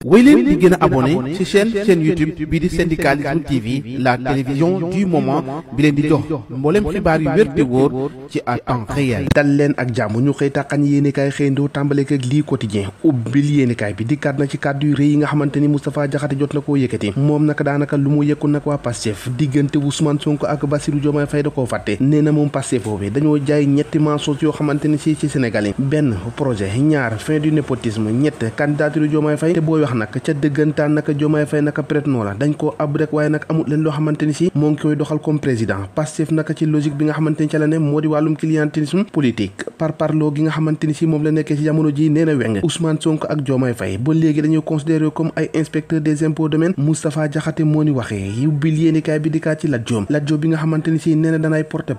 wéy leen di gën a abonné ci chaîne YouTube bii di Syndicalisme TV, la télévision du moment bi leen di jox mboolem xibaar yu wér te wóor ci à temps réel. dal leen ak jàmm ñu xëy taxañ yéenekaay xëyndoo tàmbaleek ak lii quotidien ubbil yéenekaay bi dikkaat na ci kàddu yu rëy yi nga xamante ni Moustapha Diakhaté jot na koo yëkkati moom naka daanaka lu mu yëkku nag waa Pastef diggante Ousmane Sonko ak Bassirou Diomaye Faye da koo fàtte nee na moom Pastef boobu dañoo jaay ñetti mensonges yoo xamante ni ci Sénégal yi benn projet ñaar fin du népotisme ñett candidature Diomaye Faye te booy wax nag ca dëggantaan naka Diomaye Faye naka prête noo la dañ koo ab rek waaye nag amul leen loo xamante ni si moo ngi koy doxal comme président Pastef naka ci logique bi nga xamante ni ca la ne moo di wàllum clientélisme politique par parloo gi nga xamante ni si moom la nekkee ci jamono ji nee na weng Ousmane Sonko ak Diomaye Faye ba léegi dañuy considéré comme ay inspecteur des impôts domaine Moustapha Diakhaté moo ni waxee yubbil yéenekaay bi dikkaat ci Lat Diop bi nga xamante ni si nee na danaay porter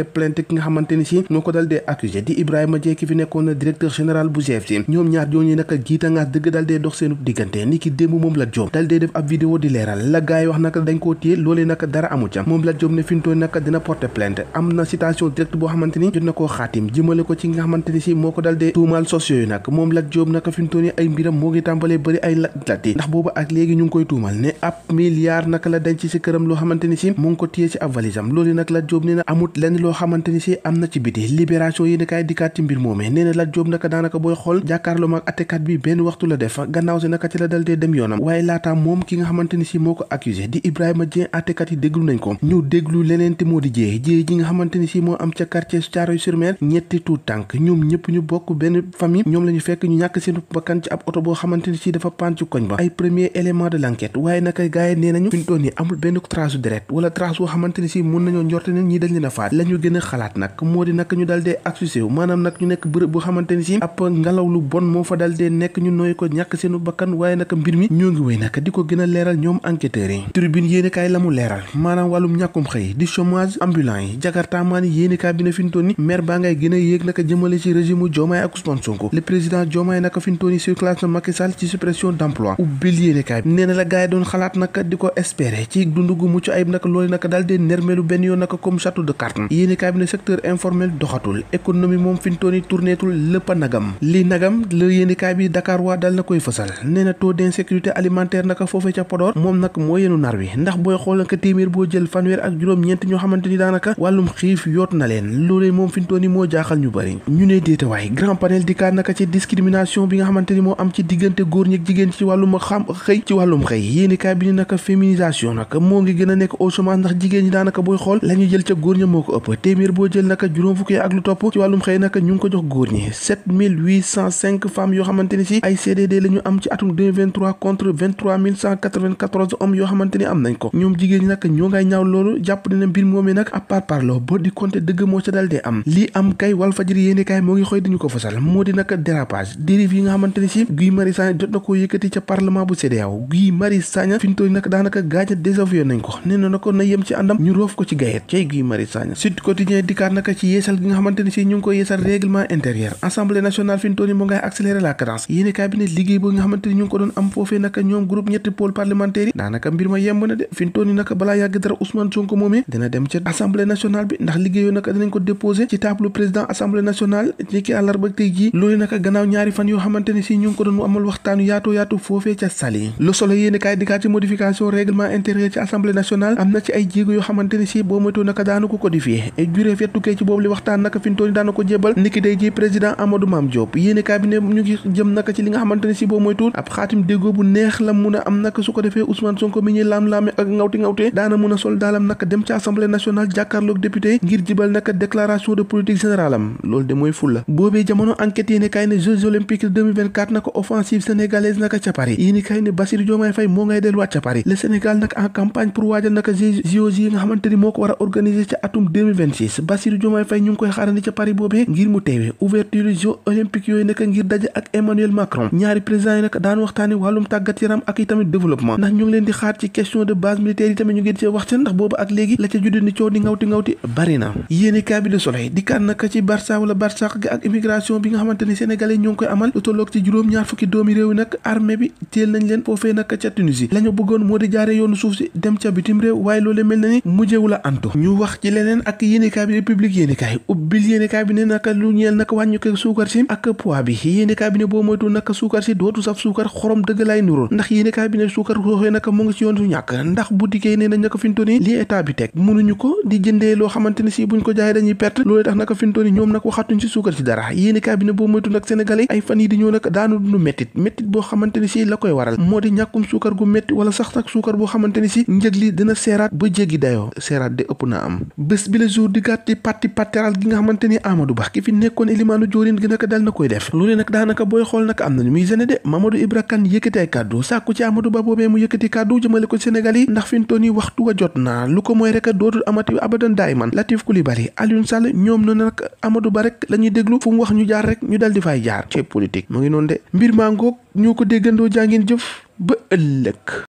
plainte ki nga xamante ni si moo ko dal dee accusé di Ibrahima Dieng ki fi nekkoon na directeur général bu GFC ñoom ñaar ñooñu naka giita ngaas dëgg dal dee dox seenu diggante ni ki démb moom Lat Diop dal dee def ab vidéo di leeral la gaay wax naka dañ koo téye loolee naka dara amu ca moom Lat Diop ne fintoon naka dina porter plainte am na citation directe boo xamante ni jot na koo xaatim jëmale ko ci nga xamante ni si moo ko dal dee tuumaal sos yooyu nag moom Lat Diop naka fintoon ay mbiram moo ngi tàmbalee bëri ay lati ndax boobu ak léegi ñu ngi koy tuumal ne ab milliard naka la denc ci këram loo xamante ni si mu ngi ko téye ci ab valisam loolu nag Lat Diop nee na amut lenn loo xamante ni si am na ci biti libération yi nakaay dikkaat ci mbir moomee nee na Lat Diop naka daanaka booy xool jàkkaarloo mag attekat bi benn waxtu la def gannaaw si naka ci la dal dee dem yoonam waaye laata moom ki nga xamante ni si moo ko accusé di Ibrahima Dieng attekat yi déglu nañ ko ñu déglu leneen te moo di jéey ji nga xamante ni si moo am ca quartier Thiaroye-sur-Mer ñetti tuut tànk ñoom ñëpp ñu bokk benn famille ñoom la ñu fekk ñu ñàkk seen bakkan ci ab oto boo xamante ni si dafa paan ci koñ ba ay premier élément de l'enquête waaye naka gars yi nee nañu fi ñu toll nii amul benn trace deret wala trace boo xamante ni si mun nañoo njorte ne ñii dañ leen a faat la ñu gën a xalaat nag moo di nag ñu dal dee accusé wu maanaam nag ñu nekk bërëb boo xamante ni si ab ngelaw lu bon moo fa dal dee nekk ñu nooy ko ñàkk seenu bakkan waaye nag mbir mi ñoo ngi wéy nag di ko gën a leeral ñoom enquêteurs yi tribune yéenekaay la mu leeral maanaam wàllum ñàkkum xëy di chômage ambulant yi jakartaamaan yi yéenekaay bi ne fi ñu toll ni maire baa ngay gën a yéeg naka jëmale ci régime Diomaye ak Ousmane Sonko le président Diomaye naka fi ñu toll ni circulation na Macky Sall ci suppression d'emploi ubbil yéenekaay bi nee na la gars yi doon xalaat naka di ko espérer ci dundu gu mucc ayib naka loolu naka daal dee nermelu benn yoon naka comme château de cartes yéenekaay bi ne secteur informel doxatul économie moom fi ñu toll ni tourneetul lépp a nagam li nagam la yéenekaay bi Dakar waa dal na koy fësal nee na taux d'insécurité alimentaire naka foofee ca Podor moom nag moo yenu nar wi ndax booy xool naka téeméer boo jël fanweer ak juróom-ñeent ñoo xamante ni daanaka wàllum xiif yoot na leen loolee moom fi ñu toll ni moo jaaxal ñu bëri ñu ne déetawaay grand panel dikkaat naka ci discrimination bi nga xamante ni moo am ci diggante góor ñi ak jigéen ci wàllum xëy yéenekaay bi ni naka féminisation naka moo ngi gën a nekk au chômage ndax jigéen ñi daanaka booy xool la ñu jël ca góor ña moo ko ëpp téeméer boo jël naka juróom fukki ak lu topp ci wàllum xëy naka ñu ngi ko jox góor ñi 7805 femmes yoo xamante ni si ay CDD la ñu am ci atum 2023 contre 23194 hommes yoo xamante ni am nañ ko ñoom jigéen ñi naka ñoo ngay ñaaw loolu jàpp dina mbir moomee nag à part parlo boo di compter dëgg moo ca dal dee am lii am kay Walfadjri yéenekaay moo ngi xoy dañu ko fasal moo di naka dérapage dérive yi nga xamante ni si Guy Marius Sagna jot na koo yëkkati ca parlement bu CEDEAO Guy Marius Sagna fi ñu toll nag daanaka gaañ a désavoué nañ ko nee na ko na yem ci àndam ñu roof ko ci gayet cay Guy Marius Sagna Sud Quotidien dikkaat naka ci yeesal gi nga xamante ni si ñu ngi koy yeesal règlement intérieur Assemblée nationale fi ñu toll ni moo ngay accélérer la cadence yéenekaay bi ne liggéey boo nga xamante ni ñu ngi ko doon am foofee naka ñoom groupe ñetti pôle parlementaire yi daanaka mbir ma yemb na de fi ñu toll ni naka balaa yàgg dara Ousmane Sonko moomee dina dem ca Assemblée nationale bi ndax liggéeyoo naka dinañ ko déposé ci table président Assemblée nationale ci ki àllarba tey jii loolu naka gannaaw ñaari fan yoo xamante ni si ñu ngi ko doon amal waxtaanu yaatu foofee ca Saly Le Soleil yéenekaay dikkaat ci modification règlement intérieur ci Assemblée nationale am na ci ay jéego yoo xamante ni si boo moytoo naka daana ko codifié et jurée fet tukkee ci boobu li waxtaan naka fi ñu toll ni daana ko jébal niki day ji président Amadou Mame Diop yéenekaay bi ne ñu ngi jëm naka ci li nga xamante ni si boo moytuwul ab xaatim déggoo bu neex la mun a am naka su ko defee Ousmane Sonko mi ñuy laam-laame ak ngawte daana mun a sol daalam naka dem ci Assemblée nationale jàkkaarloog député ngir jibal naka déclaration de politique générale am loolu de mooy fulla boobee jamono enquête yéenekaay ne Jeux olympiques 2024 naka offensive sénégalaise naka ca Paris yéenekaay ne Bassirou Diomaye Faye moo ngay delluwaat ca Paris le Sénégal nag en campagne pour waajal naka JOJ yi nga xamante ni moo ko war a organiser ca atum 2026 Bassirou Diomaye Faye ñu ngi koy xaarandi ca Paris boobee ngir mu teewee ouverture Jeux olympiques yooyu naka ngir daje ak Emmanuel Macron ñaari président yi naka daan waxtaane wàllum tàggat yaram ak i tamit développement ndax ñu ngi leen di xaar ci question de base militaire yi tamit ñu ngi ci wax ca ndax boobu ak léegi la ca judde ni coow di ngawti bari na yéenekaay bi Le Soleil dikkaat naka ci Barça wala Barsaq gi ak immigration bi nga xamante ni sénégalais ñoo ngi koy amal lu tolloog ci juróom-ñaar fukki doomi réew yi nag armée bi téel nañ leen foofee naka ca Tunisie la ñu bëggoon moo di jaare yoonu suuf si dem ca bitim réew waaye loolee mel na ni mujjewu la antu ñu wax ci leneen ak yéenekaay bi République yéenekaay ubbil yéenekaay bi ne naka lu ñeel naka wàññi ko suukar si ak poids bi yéenekaay bi ne boo moytu naka suukar si dootu saf suukar suukar xorom dëgg laay nuróol ndax yéenekaay bi ne suukar soxee naka mu ngi ci yoon su ñàkk ndax boutique yi nee nañ naka fintooni li état bi teg mënuñu ko di jëndee loo xamante ni si buñ ko jaayee dañuy perte loolu tax naka fintooni ñoom nag waxatuñ ci suukar ci dara yéenekaay bi ne boo moytu nag sénégalais ay fan yi di ñëw nag daanu dund méttit boo xamante ni si la koy waral moo di ñàkkum suukar gu métti wala sax nag suukar boo xamante ni si njëg li dina seeraat ba jéggi dayoo seeraat de ëpp na am bés bi le jour di gàtti parti pattéral gi nga xamante ni Amadou Ba ki fi nekkoon élimaanu jóorin gi naka dal na koy def loolu nag daanaka booy xool nag am nañu muy gene de Mamadou Ibra Kane yëkkati ay kàddu sàkku ci Amadou Ba boobee mu yëkkati kàddu jëmale ko Sénégal yi ndax fi mu toll nii waxtu wa jot na lu ko mooy rek dootul amati abadan daayman Latif Coulibaly Alioune Sall ñoom noonu nag Amadou Ba rek la ñuy déglu fu mu wax ñu jaar rek ñu dal di fay jaar ci politique mu ngi noonu de mbir maa ngoog ñoo ko déggandoo jàngeen jëf ba ëllëg